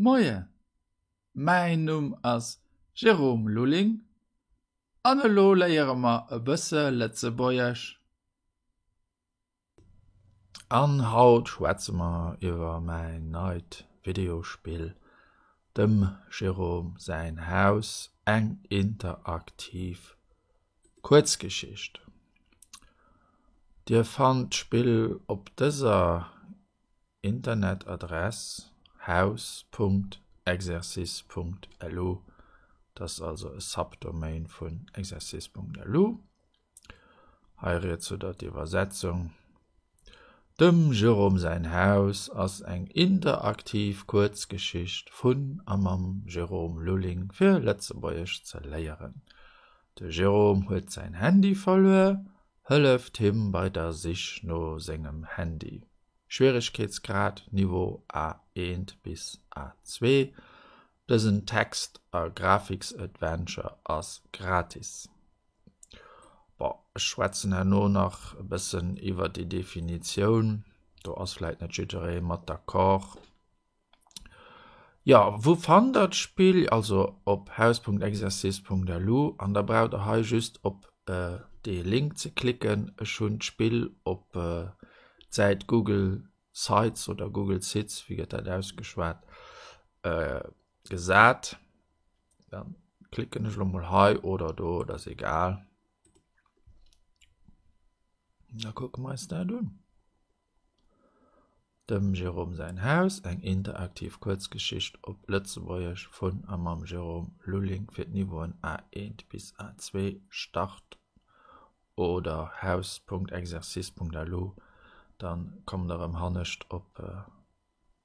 Moien, mäin Numm ass Jérôme Lulling an elo léiere mer e bësse Lëtzebuergesch. An haut schwätze mer iwwer mäin neit Videospill Dem Jérôme säin Haus, eng interaktiv Kuerzgeschicht. Dir fannt d'Spill op dëser Internetadress haus.exercice.lu, dat ass also e Subdomain vun exercice.lu. Hei riets hutt der d'Iwwersetzung. Dem Jérôme säin Haus ass eng interaktiv Kuerzgeschicht vun a mam Jérôme Lulling fir Lëtzebuergesch ze léieren. De Jérôme huet säin Handy verluer, Hëlleft him bei der Sich no sengem Handy. Schwieregkeetsgrad, Niveau A1 bis A2. Dësen Text a Grafiksadventure ass gratis. Bon, ech schwätzen herno nach e bëssen iwwer déi Definitioun, do ass vläit net jidderee mat d'accord. Jo, wou fannt der d'Spill? Also op haus.exercice.lu an da braucht der hei just op dee Link ze klicken. Ech hunn d'Spill op d'Säit Google Sites oder Google Sits, wéi gëtt dat ausgeschwat, gesat. Dann klicken ech lo mol hei oder do, dat ass egal. Da kucke mer eis dat un. Dem Jérôme säin Haus, eng interaktiv Kuerzgeschicht op Lëtzebuergesch vun a mam Jérôme Lulling fir d'Niveauen A1 bis A2, Start oder haus.exercice.lu, dann kommt der erëm hannescht op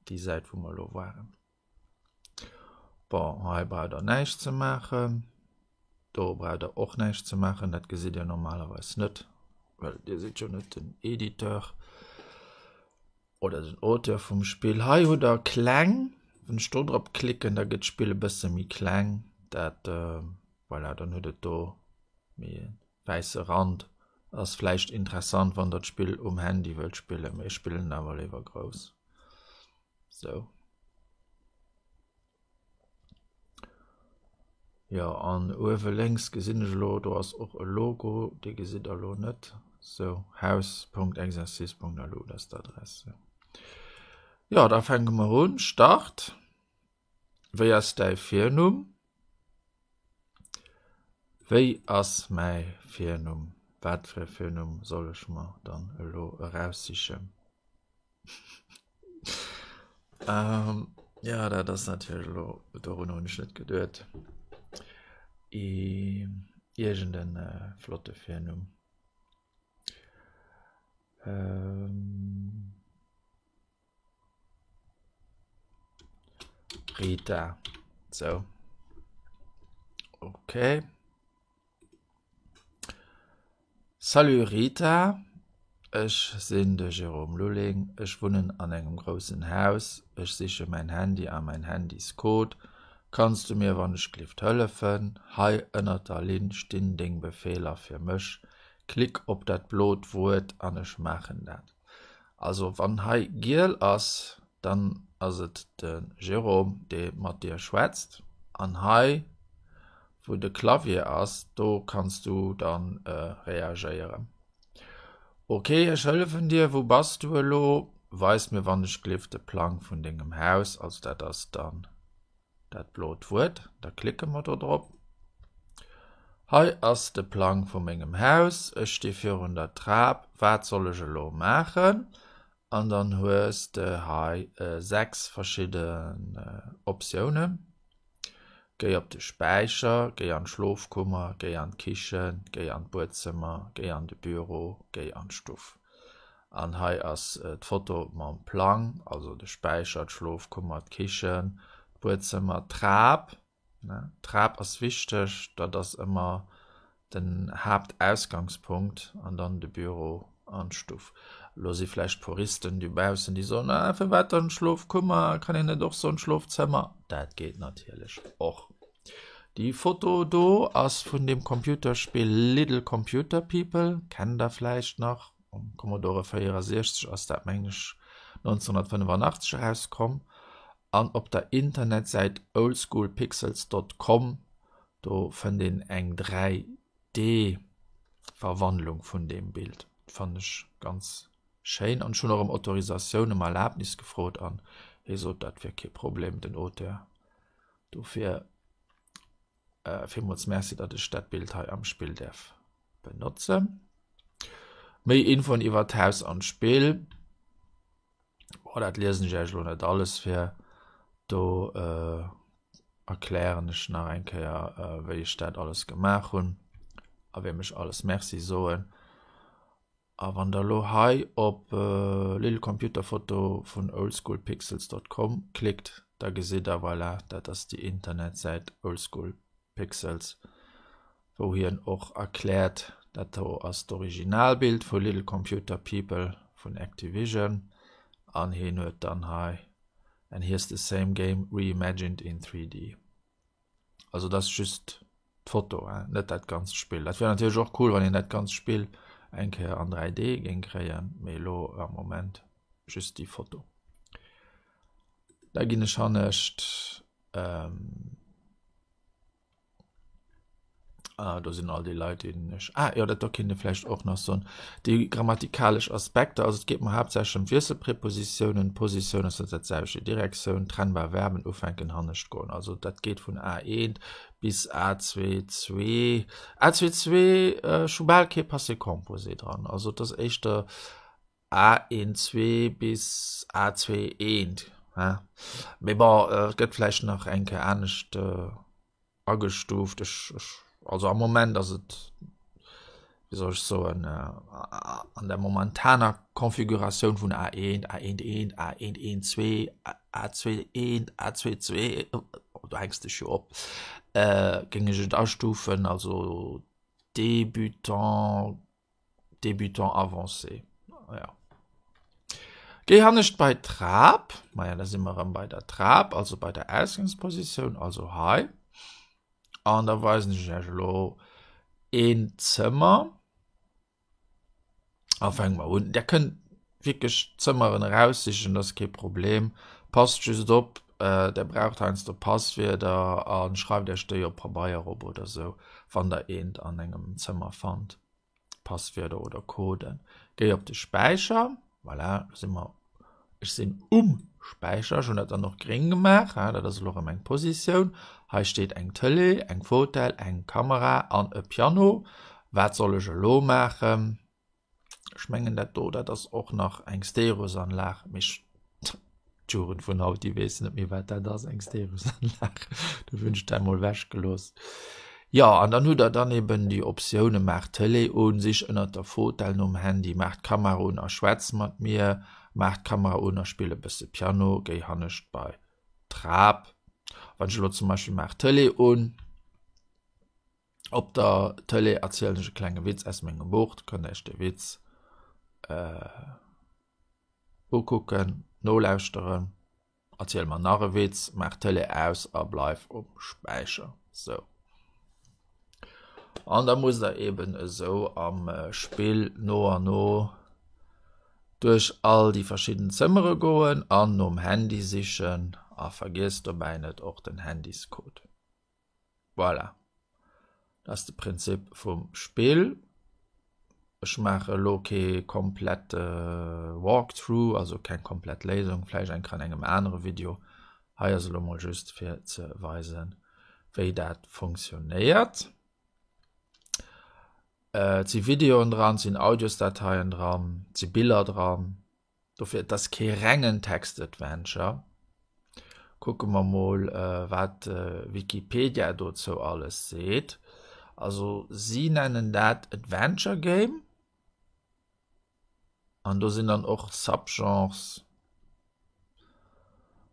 déi Säit wou mer elo waren. Bon, hei braucht der näischt ze maachen. Do braucht der och näischt ze maachen. Dat gesitt Dir normalerweis net, well Dir sidd jo net den Editeur oder den Auteur vum Spill. Hei hutt der kleng. Wann ech do drop klicken, da gëtt d'Spill e bësse méi kleng. Dat, äh, voilà, dann huet et do méi e wäisse Rand. Ass vläicht interessant, wann der d'Spill um Handy wëllt spillen, mee ech spillen awer léiwer grouss. Sou. Jo, an uewe lénks gesinn ech elo, do ass och e Logo, dee gesitt der elo net. Sou, haus.exercice.lu, dat ass d'Adress. Jo, da fänke mer un. Start. Wéi ass däi Virnumm? Wéi ass mäi Virnumm? Wat fir e Virnumm soll ech mer dann elo eraussichen? Ähm, ja, dat ass natierlech elo, dorun hunn ech net geduet. Iergend en flotte Virnumm. Ähm, Rita, sou. Okay. Salut Rita, ech sinn de Jérôme Lulling, ech wunnen an engem groussen Haus, ech siche mäin Handy a mäin Handyscode. Kanns du mir wannechglift hëllefen? Hei ënnert der Linn stinn deng Befeeler fir mech. Klick op dat blot Wuert an ech maachen dat. Also wann hei giel ass, dann ass et de Jérôme dee mat dir schwätzt an hei wou de Clavier ass, do kanns du dann reagéieren. Ok, ech hëllefen dir, wou bass du elo? Weis mir wannechglift de Plang vun dengem Haus, also dat ass dann dat blot Wuert, da klicke mer do drop. Hei ass de Plang vu mengem Haus, ech sti virun der Trap, wat soll ech elo maachen? An dann hues de hei 6 verschidden Optiounen. Géi op de Späicher, géi an d'Schlofkummer, géi an d'Kichen, géi an d'Buedzëmmer, géi an de Büro, géi an d'Stuff. An hei ass d'Foto mam Plang, also de Späicher, d'Schlofkummer, d'Kichen, d'Buedzëmmer, d'Trap. D'Trap ass wichteg, dat ass ëmmer den Haaptausgangspunkt an dann de Büro an d'Stuff. Elo si vläicht Puristen dobaussen, déi soen, ah firwat dann d'Schlofkummer, kann een net och soen Schlofzëmmer? Dat geet natierlech och. Déi Foto do ass vun dem Computerspill Little Computer People, kennt der vläicht nach, um Commodore 64 ass dat meng ech 1985 erauskomm. An op der Internetsäit oldschoolpixels dot com, do fënnt een eng 3D Verwandlung vun deem Bild. Fannen ech ganz schéin an ech hunn och ëm Autorisatioun, ëm Erlaabnis gefrot an hie sot dat wier kee Problem, den Auteur. Dofir villmools Merci, datt ech dat Bild hei am Spill däerf benotzen. Méi Infoen iwwer d'Haus an d'Spill. Boah, dat liesen ech Iech elo net alles vir. Do erklären ech nach eng Kéier, wéi ech dat alles gemaach hunn a wiem ech alles Merci soen. A wann der elo hei op Little Computer Photo vun oldschoolpixels.com klickt, da gesitt der, voilà, dat ass déi Internetsäit oldschoolpixels, wou hien och erkläert, dat do ass d'Originalbild vu Little Computer People vun Activision an hien huet dann hei And here's the same game reimagined in 3D. Also dat ass just d'Foto, net dat ganzt Spill. Dat wär natierlech och cool, wann een dat ganzt Spill eng Kéier an 3D géing kréien, mee elo am Moment just déi Foto. Da ginn ech hannescht ähm, Ah, do sinn all déi Leit, déi ech. Ah, jo, dat do kinnt ee vläicht och nach soen. Déi grammatikalesch Aspekter, also et geet mer haaptsächlech ëm d'Wiesselprepositiounen, Positioun ass net dat selwecht wéi Direktioun, trennbar Verben, ufänken, hannescht goen. Also dat geet vun A1 bis A2, 2. A2, 2, ech hu bal kee Passé composé dran. Also et ass éischter A1, 2 bis A2, 1. Mee bon, et gëtt vläicht nach eng Kéier anescht. Agestuuft. Ech, ech, also am Moment ass et, wéi soll ech soen, an der momentaner Konfiguratioun vun A1, A1 1, A1 1 2, A2 1, A2 2, do hänks dech jo op, géing ech et astufen, also Débutant, Débutant avancé. Ja. Géi hannescht bei d'Trap. Maja, da si mer erëm bei der Trap, also bei der Ausgangspositioun, also hei. An da weisen ech iech elo een Zëmmer. A fänke mer un. Der kënnt wierklech Zëmmeren eraussichen, dat ass kee Problem. Passt just op, äh, der braucht heiansdo Passwierder a schreift iech déi op Pabeier op oder sou, wann der eent an engem Zëmmer fannt. Passwierder oder Coden. Géi op de Späicher, voilà, do si mer, ech sinn um Späicher, ech hunn dat dann och gréng gemaach, dat ass elo erëm eng Positioun. Hei steet eng Tëlee, eng Fotell, eng Kamera an e Piano. Wat soll ech elo maachen? Ech mengen dat do, dat ass och nach eng Stereosanlag, mee ech, d'Jugend vun haut, déi weess net méi wat dat ass, eng Stereosanlag. Do hunn ech dat mol ewech gelooss. Jo, an dann hutt der dann eben déi Optioune maach d'Tëlee un, sich ënnert der Fotell nom Handy, maach d'Kamera un a schwätz mat mir, maach d'Kamera un a spill e bësse Piano, géi hannescht bei d'Trap. Wann ech elo zum Beispill maach d'Tëlee un, op der Tëlee erzielen ech e klenge Witz aus mengem Buch, da kënnt der iech de Witz Ukucken, nolauschteren, erziel mer nach e Witz, maach d'Tëlee aus a bleif um Späicher. Sou. An da musst der eben esou am Spill no an no duerch all déi verschidden Zëmmere goen an nom Handy sichen a vergiesst dobäi net och den Handyscode. Voilà. Dat ass de Prinzip vum Spill. Ech maache elo kee komplette Walkthrough, also keng komplett Léisung, vläicht eng Kéier an engem anere Video. Hei ass elo mol just fir ze weisen, wéi dat funktionéiert. Et si Videoen dran, et sinn Audiosdateien dran, et si Biller dran. Dofir, et ass kee rengen Text-Adventure. Kucke mer mol, wat Wikipedia dozou alles seet. Also si nennen dat Adventure Game. An do sinn dann och Subgenres.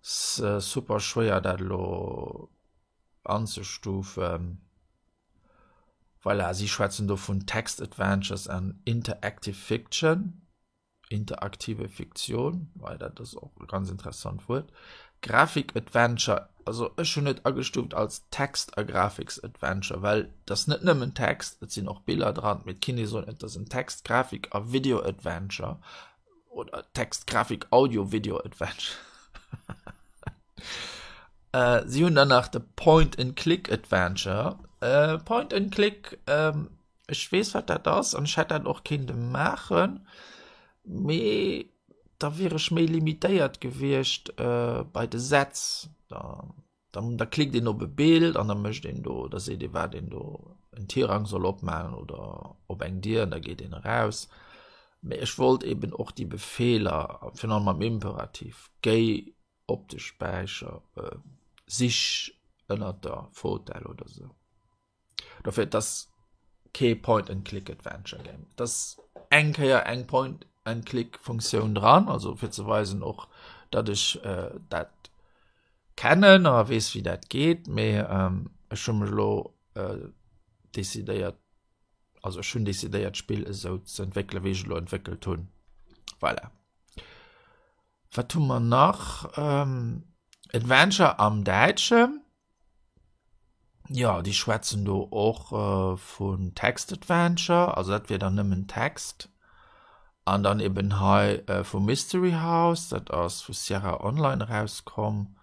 Super schwéier dat elo anzestufen. Voilà, si schwätzen do vun Text Adventures an Interactive Fiction. Interaktive Fiktion, well dat ass och e ganz interessant Wuert. Grafik-Adventure, also ech hunn et agestuuft als Text a Grafiks-Adventure, well et ass net nëmmen Text, et sinn och Biller dran, mee et kinnt ee soen, et ass en Text-, Grafik a Video-Adventure oder Text-, Grafik-, Audio-, Video-Adventure. Si hunn dann nach de Point and Click Adventure. Point and Click, ech weess wat dat ass an ech hätt dat och kinnte maachen, mee da wier ech méi limitéiert gewiescht bei de Sätz. Da da klickt een op e Bild an da mécht een do, da seet ee wat een do en Tirang soll opmaachen oder op eng Dier an da geet een eraus. Mee ech wollt eben och déi Befeeler, virun allem am Imperativ, géi op de Späicher, sich ënnert der Fotell oder sou. Dofir et ass kee Point-and-Click-Adventure Game. Et ass eng Kéier eng Point-and-Click-Funktioun dran, also fir ze weisen och, datt ech dat kennen a weess wéi dat geet, mee ech hu mech elo decidéiert, also ech hunn decidéiert d'Spill esou ze entwéckelen, wéi ech et elo entwéckelt hunn. Voilà. Wat hu mer nach? Adventure am Däitschen. Jo, déi schwätzen do och vun Text-Adventure, also dat wier dann nëmmen Text. An dann eben hei vu Mystery House, dat ass vu Sierra Online erauskomm.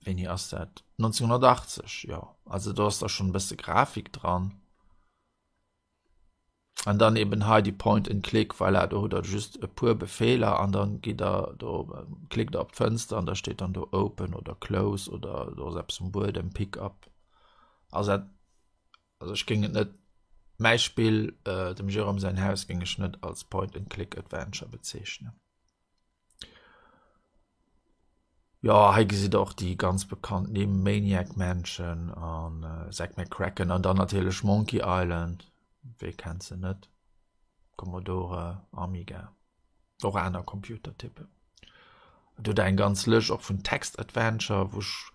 Wéini ass dat? 1980, jo. Also do ass da schonn e bësse Grafik dran. An dann eben hei déi Point and Click, voilà, do hutt der just e puer Befeeler an dann gitt der do, klickt der op d'Fënster an da steet dann do Open oder Close oder do ass eppes um Buedem, Pick up. Also dat, also ech géing et net, mäi Spill, dem Jérôme säin Haus géing ech net als Point and Click Adventure bezeechnen. Jo, hei gesitt der och déi ganz bekannt Nimm, Maniac Mansion an Zak McKracken an dann natierlech Monkey Island, wee kennt se net, Commodore, Amiga, och aner Computertypen. Do hutt der eng ganz Lëscht och vun Text-Adventure, wou ech,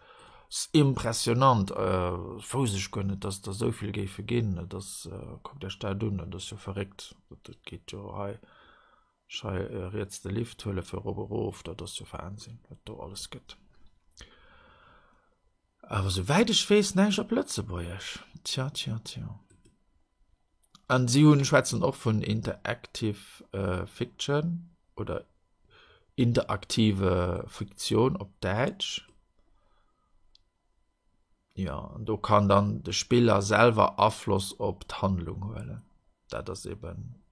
ass impressionant, wousst ech guer net, dass et der esou vill géife ginn, et ass, kuckt iech dat un, dat ass jo verréckt, dat geet jo hei. Ech hei riets de Lift huele fir erop erof, dat ass jo Wahnsinn, wat do alles gëtt. Awer souwäit ech weess näischt op Lëtzebuergesch. Tja, tja, tja. An si hunn schwätzen och vun Interactive äh, Fiction oder interaktive Fiktion op Däitsch. Jo, an do kann dann de Spiller selwer Afloss op d'Handlung huelen. Dat ass eben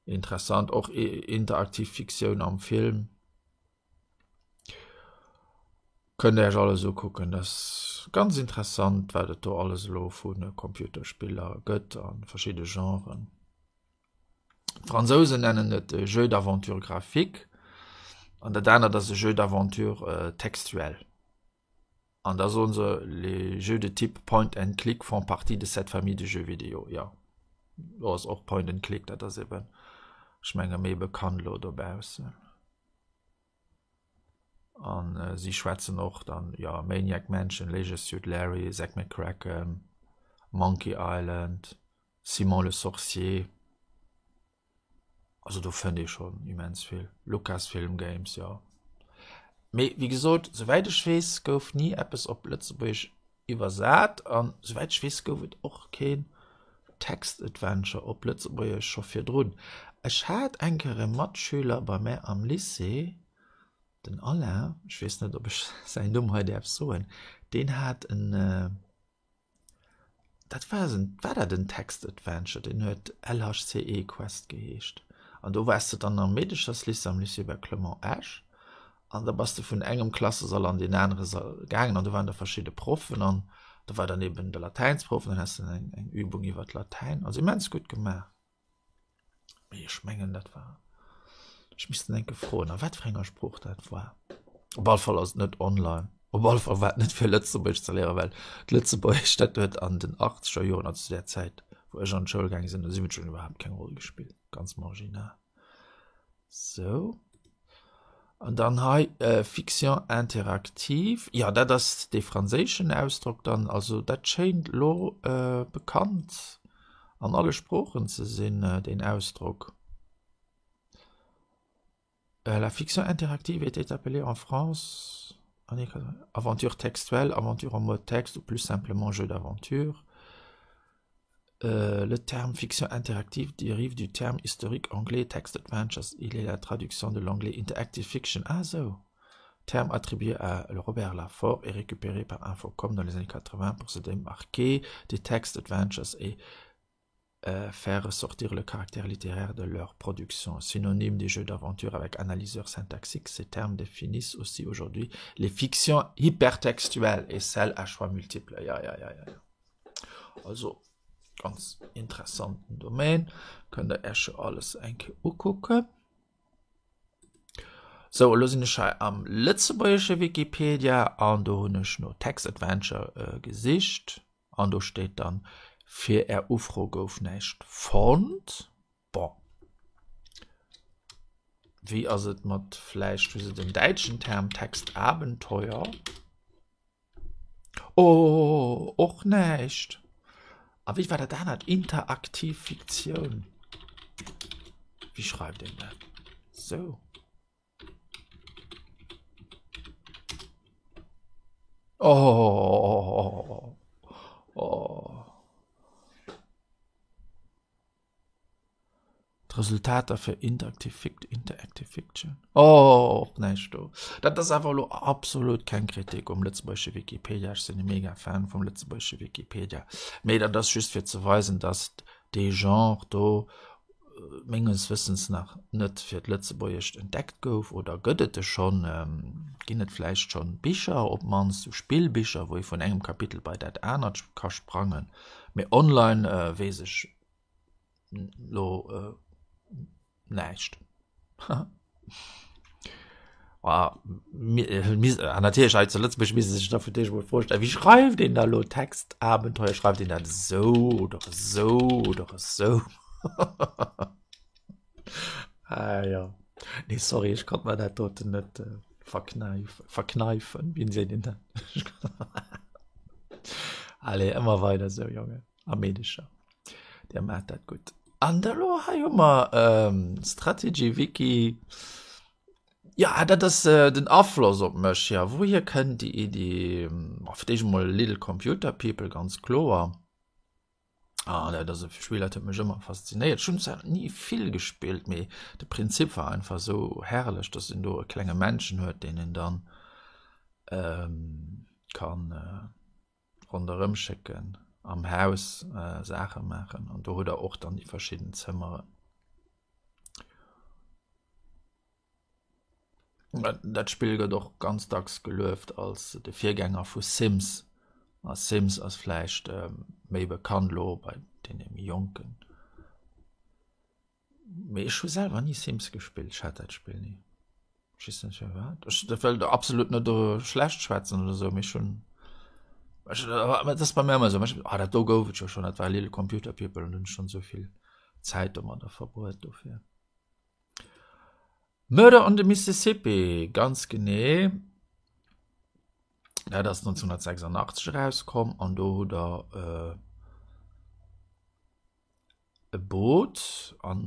interessant. Och interaktiv Fiktioun am Film. Kënnt Iech alles ukucken. Dat ass ganz interessant, wat et do alles elo vu Computerspiller gëtt a verschidde Genren. D'Fransousen nennen et Jeu d'aventure graphique an dat anert ass e Jeu d'aventure textuel. An da soen se, Les jeux de type Point and Click font partie de cette famille de jeux vidéo. Jo, do ass och Point and Click, dat ass eben, ech menge méi bekannt elo dobaussen. An si schwätzen och dann, jo, Maniac Mansion, Leisure Suit Larry, Zak McKracken, Monkey Island, Simon le Sorcier. Also do fënnt ee schonn immens vill. Lucasfilm Games, jo. Mee wéi gesot, souwäit ech weess, gouf ni eppes op Lëtzebuergesch iwwersat an souwäit ech weess, gouf et och keen Text-Adventure op Lëtzebuergesch scho virdrun. Ech hat eng Kéier e Matschüler bei mär am Lycée, den Alain, ech weess net, ob ech säin Numm hei däerf soen, deen hat en, Dat war en, war dat en Text-Adventure? Deen huet LHCE Quest geheescht. An do waars de dann am Meedecherslycée, am Lycée Hubert Clement Esch. An da bass de vun engem Klassesall an deen anere Sall gaangen an do waren da verschidde Proffen an do war dann eben de Latäinsproff an dann has de eng, eng Übung iwwer Latäin. Also immens gutt gemaach. Mee ech mengen dat war, ech misst en enke froen a wat fir enger Sprooch dat war. Op alle Fall ass et net online. Op alle Fall war et net fir Lëtzebuergesch ze léieren, well d'Lëtzebuergesch dat huet an den achtzeger Joren, also zu där Zäit wou ech an d'Schoul gaange sinn, an de siwwenzeger Joren iwwerhaapt keng Roll gespillt, ganz marginal. Sou. An dann hei Fiction interactive, jo dat ass dee franséischen Ausdrock dann, also dat schéint elo bekannt an alle Sproochen ze sinn, deen Ausdrock. La fiction interactive était appelée en France aventure textuelle, aventure en mode texte ou plus simplement jeu d'aventure. Le terme fiction interactive dérive du terme historique anglais text adventures. Il est la traduction de l'anglais interactive fiction. Ah sou. Terme attribué à Robert Lafort et récupéré par Infocom dans les années 80 pour se démarquer des textes adventures et euh, faire ressortir le caractère littéraire de leur production. Synonyme des jeux d'aventure avec analyseur syntaxique, ces termes définissent aussi aujourd'hui les fictions hypertextuelles et celles à choix multiples. Ja, ja, ja, ja, ja. Also ganz interessanten Domaine, kënnt der Iech jo alles eng Kéier ukucken. Sou, elo sinn ech hei am lëtzebuergesche Wikipedia an do hunn ech no Text Adventure gesicht an do steet dann, Fir Är Ufro gouf näischt fonnt. Bon. Wéi ass et mat vläicht hu se den däitschen Term Textabenteuer? Oh, och näischt. A wéi war dat anert? Interaktiv Fiktioun. Wéi schreift een dat? Sou. Oh, oh. D'Resultater fir Interactive Fict Interactive Fiction. Oh, och näischt do. Dat ass awer elo absolut keng Kritik um lëtzebuergesche Wikipedia. Ech sinn e mega Fan vum lëtzebuergesche Wikipedia. Mee dat ass just fir ze weisen, dass dee Genre do menges Wëssens nach net fir d'Lëtzebuergescht entdeckt gouf. Oder gëtt et e schonn? Ginn et vläicht schonn Bicher op d'mannst, sou Spillbicher, wou ee vun engem Kapitel bei dat anert ka sprangen? Mee online weess ech lo näischt. Ah, natierlech hei zu Lëtzebuerg misst ee sech da fir d'éischt emol d'Fro stellen, wéi schreift een da lo Textabenteuer? Schreift een dat esou oder esou oder esou? Ah jo. Nee, sorry, ech konnt mer dat doten net verkneifen, verkneifen, wéi seet een dat? Allez, ëmmer weider esou, Jongen a Meedecher. Dir maacht dat gutt. An da lo hei hu mer ähm, Strategy Wiki. Ja, dat ass äh, den Afloss op mech. Ja, wouhier kënnt déi Iddi? Ma fir d'éischt emol Little Computer People, ganz kloer. Ah, dat ass e Spill, dat huet mech ëmmer faszinéiert. Ech hunn zwar ni vill gespillt, mee de Prinzip war einfach esou herrlech, dass een do e klenge Männchen huet, deen een dann ähm, kann äh, ronderëm schécken, am Haus Saache maachen an do hutt der och dann déi verschidden Zëmmeren. Dat Spill gëtt och ganz dacks gelueft als de Virgänger vu Sims a Sims ass vläicht méi bekannt elo bei deene méi Jonken. Mee ech hu selwer ni Sims gespillt, ech hat dat Spill ni. Ech weess net firwat. Ech wëll do absolut net do schlecht schwätzen oder sou, mee ech hunn ech dat ass bei mir ëmmer esou, ech ah dat do gouf et jo schonn, dat war Little Computer People an hunn ech schonn esou vill Zäit domadder verbruet dofir. Murder on the Mississippi, ganz genee. Dat ass 1986 erauskomm an do hutt der äh, e Boot an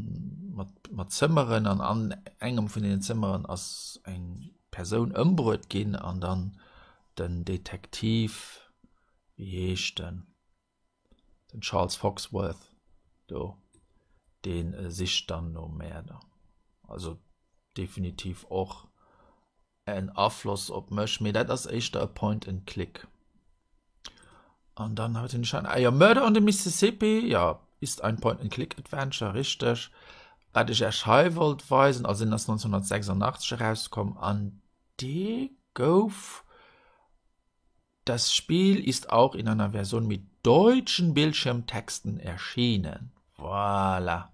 mat mat Zëmmeren an an engem vun deenen Zëmmeren ass eng Persoun ëmbruet ginn an dann den Detektiv, wéi heescht en, den Charles Foxworth do, dee sicht dann nom Mäerder. Also definitiv och en Afloss op mech, mee dat ass éischter e Point and Click. An dann hat den Schein, ah ja, Murder on the Mississippi, ja, ist ein Point and Click Adventure, richteg. Wat ech Iech hei wollt weisen, also den ass 1986 erauskomm an dee gouf Das Spiel ist auch in einer Version mit deutschen Bildschirmtexten erschienen. Voilà.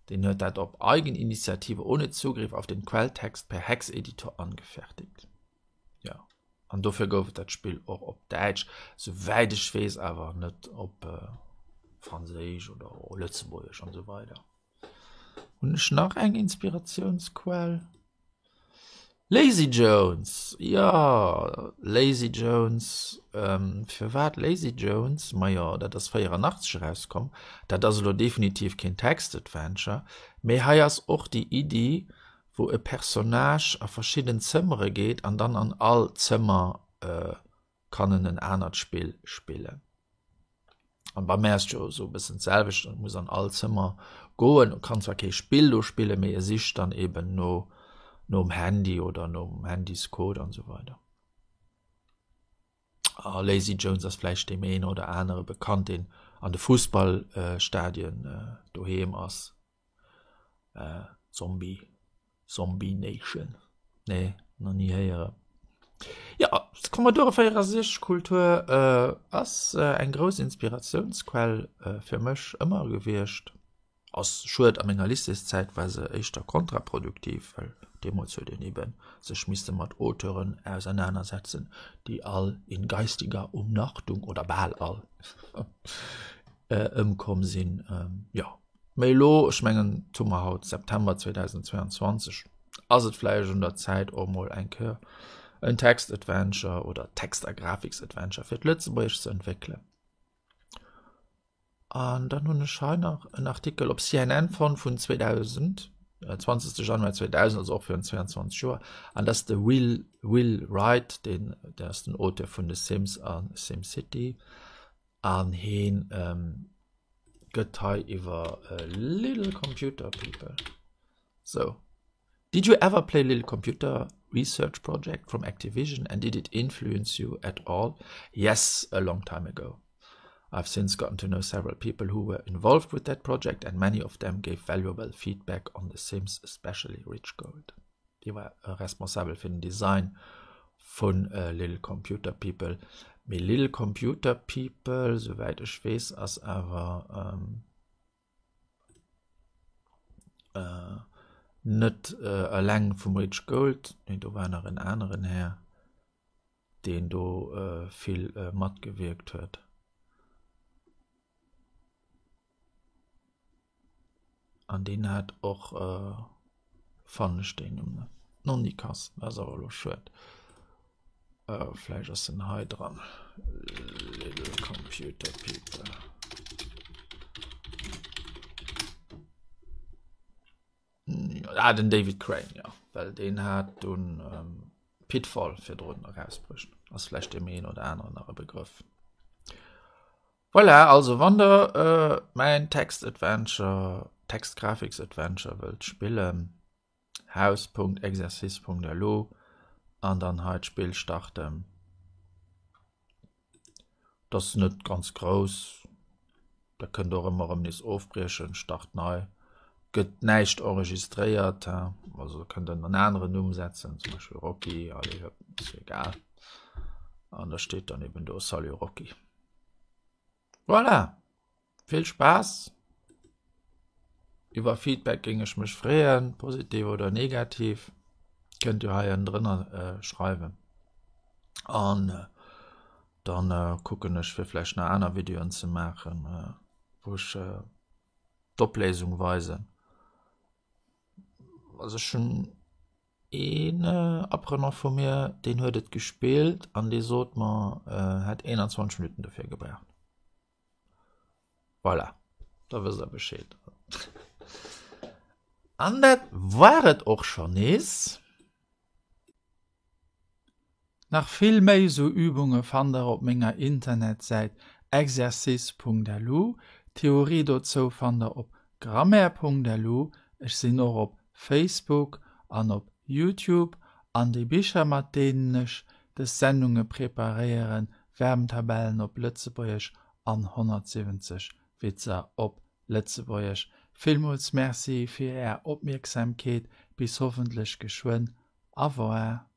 Den huet dat op Eigeninitiative ohne Zugriff auf den Quelltext per Hex-Editor angefertigt. Ja. An dofir gouf et dat Spill och op Däitsch, souwäit ech weess awer net op äh, Franséisch oder Lëtzebuergesch an esou weider. Hunn ech nach eng Inspiratiounsquell? Lazy Jones, jo Lazy Jones, firwat Lazy Jones? Majo dat ass 84 erauskomm, dat ass elo definitiv keen Text-Adventure, mee hei ass och déi Iddi wou e Personnage a verschidden Zëmmere geet an dann an all Zëmmer kann en en anert Spill spillen. An bei mär ass et jo esou e bëssen d'selwecht, en muss an all Zëmmer goen, e kann zwar kee Spill do spillen, mee e sicht dann eben no. nom Handy oder nom Handyscode an esou weider. A Lazy Jones ass vläicht deem een oder anere bekannt, deen an de Fussballstadien doheem ass. Zombie, Zombie Nation, nee, nach ni héieren. Jo, d'Commodore 64 Kultur ass eng grouss Inspiratiounsquell fir mech ëmmer gewiescht. Ass schued, a menger Lycéeszäit war se éischter kontraproduktiv, well deemools huet een eben sech misste mat Auteuren ausernanersetzen, déi all in geistiger Umnachtung, oder bal all, ëmkomm sinn. Jo, mee elo, ech mengen, et hu mer haut September 2022, ass et vläicht un der Zäit och mol eng Kéier en Text-Adventure oder Text a Grafiks-Adventure fir d'Lëtzebuergescht ze entwéckelen. An dann hunn ech hei nach en Artikel op CNN fonnt vun 2000, 20. Januar 2000, also och virun 22 Joer. An dat ass de Will, Will Wright, deen, deen ass den Auteur vun The Sims a SimCity. An heen ähm, gëtt hei iwwer äh, Little Computer People. So. Did you ever play Little Computer Research Project from Activision and did it influence you at all? Yes, a long time ago. I've since gotten to know several people who were involved with that project and many of them gave valuable feedback on The Sims, especially Rich Gold. Dee war responsabel fir den Design vun Little Computer People. Mee Little Computer People, souwäit ech weess, ass awer net eleng vum Rich Gold, nee do war nach en aneren Här, deen do vill matgewierkt huet. An deen hat och, fannen ech deen Numm net, Nonnikas, dat ass awer elo schued. Vläicht ass en hei dran, Little Computer People. Ah, den David Crane, jo, well deen hat dunn Pitfall virdrun erausbruecht. Ass vläicht deem een oder aneren nach e Begrëff. Voilà, also wann der mäin Text-Adventure, Text-Grafiks-Adventure wëllt spillen, haus.exercice.lu an dann hei d'Spill starten. Dat ass net ganz grouss, der kënnt och ëmmer erëm nees ofbriechen, start nei, gëtt näischt enregistréiert, also kënnt der en aneren Numm setzen, zum Beispill Rocky, allez hop, ass jo egal, an da steet dann eben do Salut Rocky. Voilà! Vill Spaass! Iwwer Feedback géing ech mech freeën, positiv oder negativ. Kënnt dir hei ënnendrënner äh, schreiwen. An äh, dann äh, kucken ech fir vläicht nach aner Videoen ze maachen, äh, wou ech äh, d'Opléisung weisen. Also ech hunn Een Apprenant vu mir, deen huet et gespillt an dee sot mer, hätt 21 Minutten dofir gebraucht. Voilà, da wësst der Bescheed. An dat war et och schonn nees. Nach vill méi sou Übunge fannt der op menger Internetsäit exercice.lu. D'Theorie dozou fannt der op grammaire.lu. Ech sinn och op Facebook an op Youtube. An déi Bicher mat deenen ech des Sendunge preparéieren, Verbntabellen op Lëtzebuergesch an 170 Witzer op Lëtzebuergesch. Villmools Merci fir är Opmierksamkeet. Bis hoffentlech geschwënn. Au revoir.